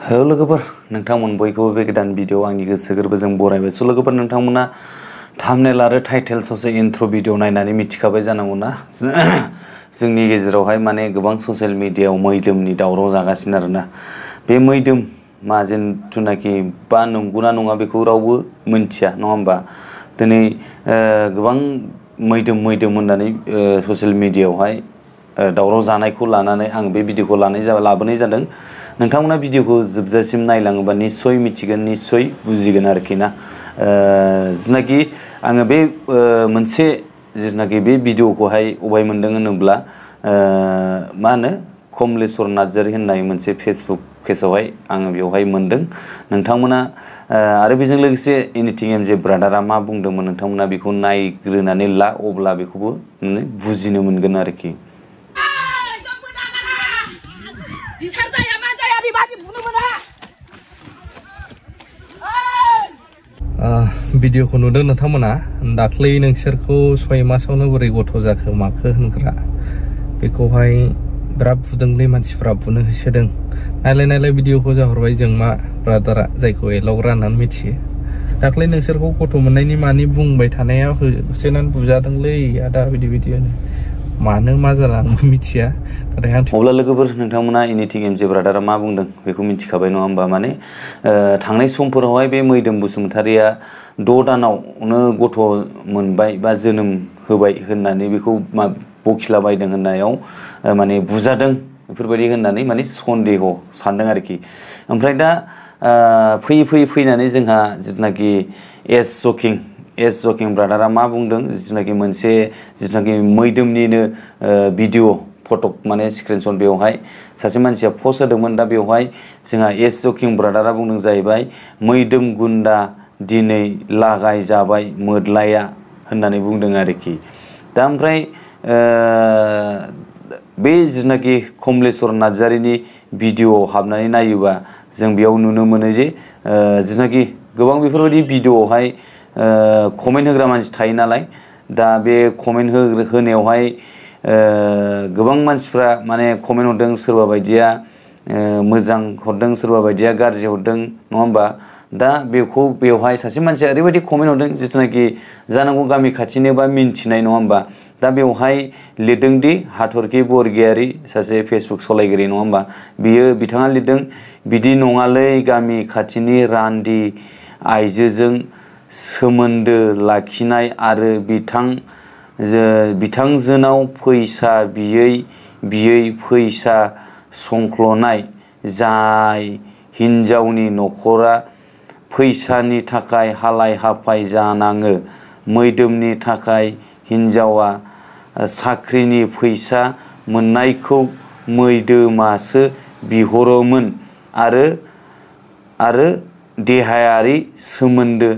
Hello लोगोफोर नोंथांमोन बयखौबो बे गोदान भिडिअ आंनि गोसो गोरबोजों बरायबाय। स' लोगोफोर नोंथांमोना थाम्बनेल आरो टाइटेल ससे इन्ट्र भिडिअ नायनानै मिथिखाबाय जानांगौ ना जोंनि गेजेरावहाय माने गोबां ससियेल मिडियायाव मैदोमनि दावराव जागासिनो आरोना। बे मैदोम मा जेनथुनाखि बा नंगौना नङा बेखौ रावबो मिन्थिया नङा होमबा। दिनै गोबां मैदोम होननानै ससियेल मिडियायावहाय दावराव जानायखौ लानानै आं बे भिडिअखौ लाबोनाय जादों। नोंथांमोना भिडिअखौ जोबजासिम नायलाङोबा निस्सय मिथिगोन, निस्सय बुजिगोन आरोखि ना। जिनाखि आङो बे मोनसे जिनाखि बे भिडिअखौहाय अबाय मोनदों होनोब्ला मा होनो कमलेश्वर नार्जारी होननाय मोनसे फेसबुक पेजावहाय आङो बेवहाय मोनदों। नोंथांमोना आरो बेजों लोगोसे एनिथिं एमजे ब्रादारा मा बुंदोंमोन नोंथांमोना बेखौ नायग्रोनानै ला, अब्ला बेखौबो बुजिनो मोनगोन आरोखि। भिडिअखौ नुदों नोंथांमोना दाख्लै नोंसोरखौ 6 मासावनो बोरै गथ' जाखो माखो होनग्रा बेखौहाय बिराद बुदोंलै मानसिफ्रा बुनो होसोदों। नायलाय भिडिअखौ जाहरबाय जों मा ब्रादारा जायखौ एलावग्रा होननानै मिथियो। दाख्लै नोंसोरखौ गथ' मोननायनि मानि बुंबाय थानाया होसोनानै बुजादोंलै आदा बिदि होनो। मानो मा जाला आंबो मिथिया। अब्ला लोगोफोर नोंथांमोना एनिथिं एमजे ब्रादारा मा बुंदों बेखौ मिथिखाबाय नङा होमबा। माने थांनाय समफोरावहाय बे mwidhwm बसुमतारीया 6 दानावनो गथ' मोनबाय बा जोनोम होबाय होननानै बेखौ बखिला बायदों होननायाव माने बुजादों बेफोरबायदि होननानै माने सन्देह सानदों आरोखि। ओमफ्राय दा फैनानै जोंहा जितुनाखि एस जकिं ब्रादारा मा बुंदों, जितुनाखि मोनसे जितुनाखि mwidhwmनिनो भिडिअ फटक माने स्क्रिनशट बेवहाय सासे मानसिया पस्ट होदोंमोन। दा बेवहाय जोंहा एस जकिं ब्रादारा बुंदों जाहैबाय mwidhwm Gundaya Dinwi Lagaijabai Mwdlaya होननानै बुंदों आरोखि। दा ओमफ्राय बे जितुनाखि कमलेश्वर नार्जारीनि भिडिअआव हाबनानै नायोबा जों बेयाव नुनो मोनो जे जितुनाखि गोबां बेफोरबायदि भिडिअआवहाय कमेन्ट होग्रा मानसि थायो नालाय। दा बे कमेन्ट होनायावहाय गोबां मानसिफ्रा माने कमेन्ट हरदों, सोरबा बायदिया मोजां हरदों, सोरबा बायदिया गाज्रि हरदों नङा होमबा। दा बेवहाय सासे मानसिया ओरैबायदि कमेन्ट हरदों जितुनाखि जानांगौ गामि खाथिनो बा मिन्थिनाय नङा होमबा। दा बेवहाय लिरदों दि हाथरखि बरगयारी सासे फेसबुक सलायगिरि नङा होमबा। बिथाङा लिरदों, बिदि नङालै गामि खाथिनि रान्दि आइजोजों सोमोन्दो लाखिनाय आरो बिथांजोनाव फैसा बियै फैसा संख्ल'नाय, जाय हिन्जावनि न'खरा फैसानि थाखाय हालाय हाफाय जानाङो। mwidhwmनि थाखाय हिन्जावा साख्रिनि फैसा मोननायखौ mwidhwमासो बिहरोमोन आरो देहायारि सोमोन्दो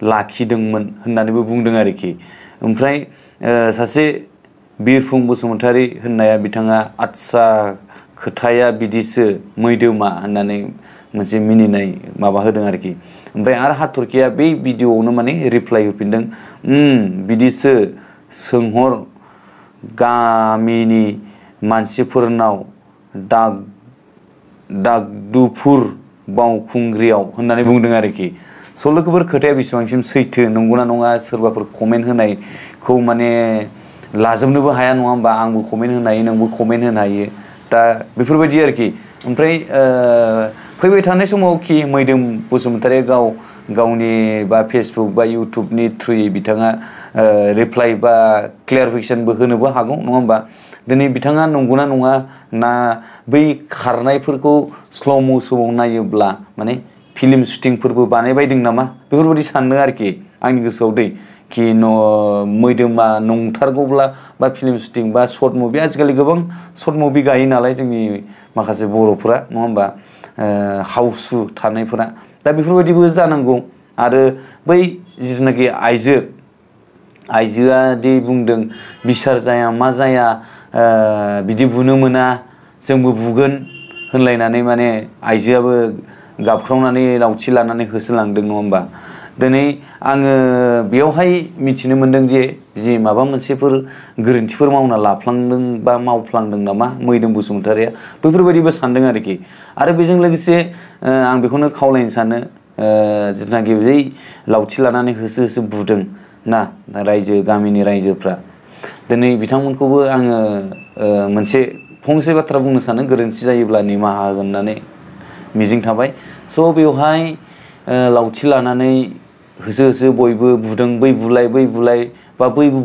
लाखिदोंमोन होननानैबो बुंदों आरोखि। ओमफ्राय सासे mwidhwm बसुमतारी होननाया बिथाङा आदसा खोथाया बिदिसो mwidhwमा होननानै मोनसे मिनिनाय माबा होदों आरोखि। ओमफ्राय आरो हाथरखिया बे भिडिअआवनो माने रिप्लाइ होफिनदों, बिदिसो सोंहर गामिनि मानसिफोरनाव दागदुफुर बावखुंग्रियाव होननानै बुंदों आरोखि। स' लोगोफोर खोथाया बेसेबांसिम सैथो नंगौना नङा, सोरबाफोर कमेन्ट होनायखौ माने लाजोबनोबो हाया नङा होमबा। आंबो कमेन्ट होनो हायो, नोंबो कमेन्ट होनो हायो। दा बेफोरबायदि आरोखि। ओमफ्राय फैबाय थानाय समाव कि mwidhwm बसुमतारीया गावनि बा फेसबुक बा इउटुबनि थ्रुयै बिथाङा रिप्लाइ बा क्लियारिफिकेसनबो होनोबो हागौ नङा होमबा। दिनै बिथाङा नंगौना नङा ना बै खारनायफोरखौ स्ल' मोसनआव नायोब्ला माने फिल्म शुटिंफोरबो बानायबायदों नामा बेफोरबायदि सानदों आरोखि आंनि गोसोआव दै। कि mwidhwमा नंथारगौब्ला बा फिल्म शुटिं बा सर्ट मुभि, आजिखालि गोबां सर्ट मुभि गायो नालाय जोंनि माखासे बर'फोरा नङा होमबा, हाउसफु थानायफोरा। दा बेफोरबायदिबो जानांगौ। आरो बै जिथुनाखि आइजोआ दि बुंदों बिसार जाया मा जाया बिदि बुनो मोना, जोंबो बुगोन होनलायनानै माने आइजोआबो गाबख्रावनानै लावथि लानानै होसोलांदों नङा होमबा। दिनै आङो बेयावहाय मिथिनो मोनदों जे माबा मोनसेफोर गोरोन्थिफोर मावना लाफ्लांदों बा मावफ्लांदों नामा मैदोम बसुमतारिया बैफोरबायदिबो सानदों आरोखि। आरो बेजों लोगोसे आं बेखौनो खावलायनो सानो जिथुनाखि बै लावथि लानानै होसो होसो बुदों ना रायजो गामिनि रायजोफ्रा, दिनै बिथांमोनखौबो आङो मोनसे फंसे बाथ्रा बुंनो सानो, गोरोन्थि जायोब्ला निमाहा होगोन होननानै मिजिं थाबाय। स' बेवहाय लावथि लानानै होसो होसो बयबो बुदों, बै बुलाय बा बैबो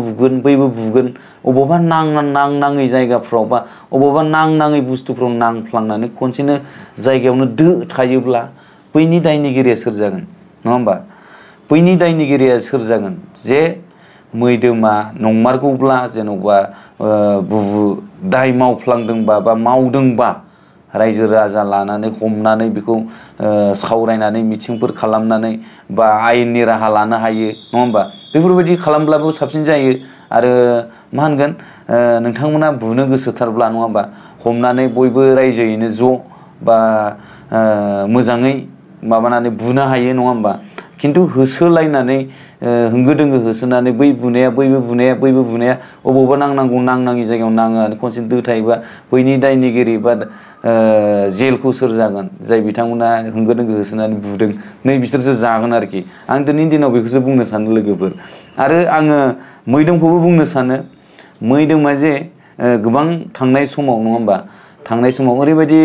बुगोन बैबो बुगोन, अबावबा नाङै जायगाफ्राव बा अबावबा नाङै बुस्थुफ्राव नांफ्लांनानै खनसेनो जायगायावनो दो थायोब्ला बैनि दायनिगिरिया सोर जागोन नङा होमबा? बैनि दायनिगिरिया सोर जागोन? जे मैदोमा नंमारगौब्ला जेन'बा दाय मावफ्लांदोंबा बा मावदोंबा रायजो राजा लानानै हमनानै बेखौ सावरायनानै मिथिंफोर खालामनानै बा आयेननि राहा लानो हायो नङा होमबा? बेफोरबायदि खालामब्लाबो साबसिन जायो। आरो मा होनगोन नोंथांमोना बुनो गोसोथारब्ला नङा होमबा हमनानै बयबो रायजोयैनो ज' बा मोजाङै माबानानै बुनो हायो नङा होमबा? खिन्थु होसोलायनानै होंगो दोंगो होसोनानै बै बुनाया बैबो बुनाया अबावबा नाङि जायगायाव नांनानै खनसे दो थायोबा बैनि दायनिगिरि बा जेलखौ सोर जागोन? जाय बिथांमोना होंगो दोंगो होसोनानै बुदों नै बिसोरसो जागोन आरोखि। आं दिनैनि दिनाव बेखौसो बुंनो सानो लोगोफोर। आरो आङो मैदोमखौबो बुंनो सानो, मैदोमा जे गोबां थांनाय समाव नङा होमबा, थांनाय समाव ओरैबायदि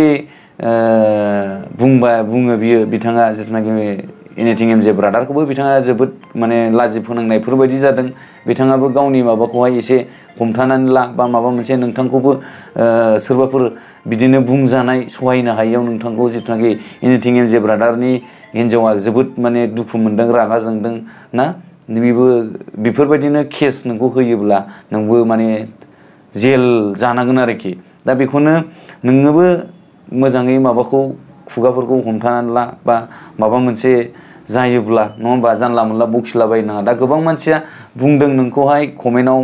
बुङो बियो बिथाङा जिथुनाखि एनिथिं एमजे ब्रादारखौबो बिथाङा जोबोद माने लाजि फोनांनायफोरबायदि जादों। बिथाङाबो गावनि माबाखौहाय एसे हमथानानै ला, बा माबा मोनसे नोंथांखौबो सोरबाफोर बिदिनो बुंजानाय सहायनो हायियाव नोंथांखौ जिथुनाखि एनिथिं एमजे ब्रादारनि हिन्जावा जोबोद माने दुखु मोनदों, रागा जोंदों ना, बेफोरबायदिनो केस नोंखौ होयोब्ला नोंबो माने जेल जानांगोन आरोखि। दा बेखौनो नोङोबो मोजाङै माबाखौ खुगाफोरखौ हमथानानै ला, बा माबा मोनसे जायोब्ला नङा होमबा जानला मोनला बखिलाबायनाङा। दा गोबां मानसिया बुंदों नोंखौहाय कमेन्टआव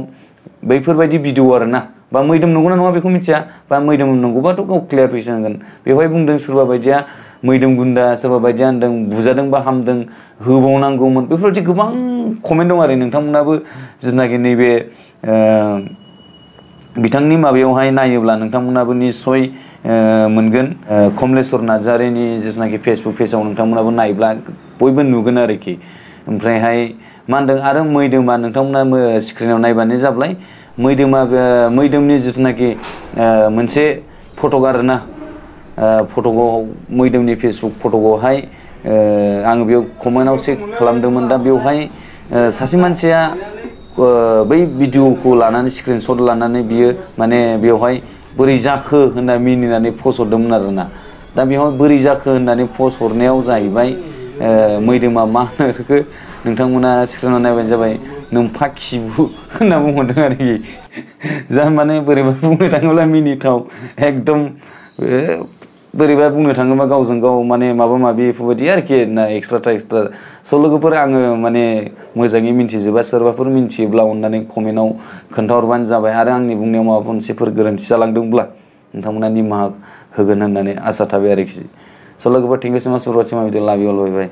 बैफोरबायदि भिडिअ आरोना, बा मैदोम नंगौना नङा बेखौ मिथिया, बा मैदोम नंगौबाथ' गाव क्लियारफिकेसन होगोन। बेवहाय बुंदों सोरबा बायदिया मैदोम गुन्दा, सोरबा बायदिया होनदों बुजादोंबा हामदों, होबावनांगौमोन, बेफोरबायदि गोबां कमेन्ट दं आरो। नोंथांमोनाबो जिथुनाखि नैबे बिथांनि माबायावहाय नायोब्ला नोंथांमोनाबो निस्सय मोनगोन। कमलेश्वर नार्जारिनि जिथुनाखि फेसबुक पेजाव नोंथांमोनाबो नायब्ला बयबो नुगोन आरोखि। ओमफ्रायहाय मा होनदों आरो मैदोमा नोंथांमोना स्क्रिनाव नायबानो जाबाय। मैदोमनि जिथुनाखि मोनसे फटक आरोना, फटकआव मैदोमनि फेसबुक फटकआवहाय आङो बेयाव कमेन्टआव चेक खालामदोंमोन। दा बेवहाय सासे मानसिया बै भिडिअखौ लानानै स्क्रिनशट लानानै बियो माने बेवहाय बोरै जाखो होनना मिनिनानै पस्ट हरदोंमोन आरोना। दा बेवहाय बोरै जाखो होननानै पस्ट हरनायाव जाहैबाय मैदोमा मा होनोखो नोंथांमोना स्क्रिनाव नायबानो जाबाय, नोमफा खिबु होनना बुंहरदों आरोखि। जा माने बोरैबा बुंनो थाङोब्ला मिनिथाव, एकदम बोरैबा बुंनो थाङोबा गावजों गाव माने माबा माबि बेफोरबायदि आरोखि ना, एक्सट्रा। स' लोगोफोर आङो माने मोजाङै मिन्थिजोबा, सोरबाफोर मिन्थियोब्ला अननानै कमेन्टआव खोन्थाहरबानो जाबाय। आरो आंनि बुंनायाव माबा मोनसेफोर गोरोन्थि जालांदोंब्ला नोंथांमोना निमाहा होगोन होननानै आसा थाबाय आरोखि। स' लोगोफोर थेंक इउ सो माच फर वाचिं माय भिडिअ, लाभ इउ अल, बाय बाय।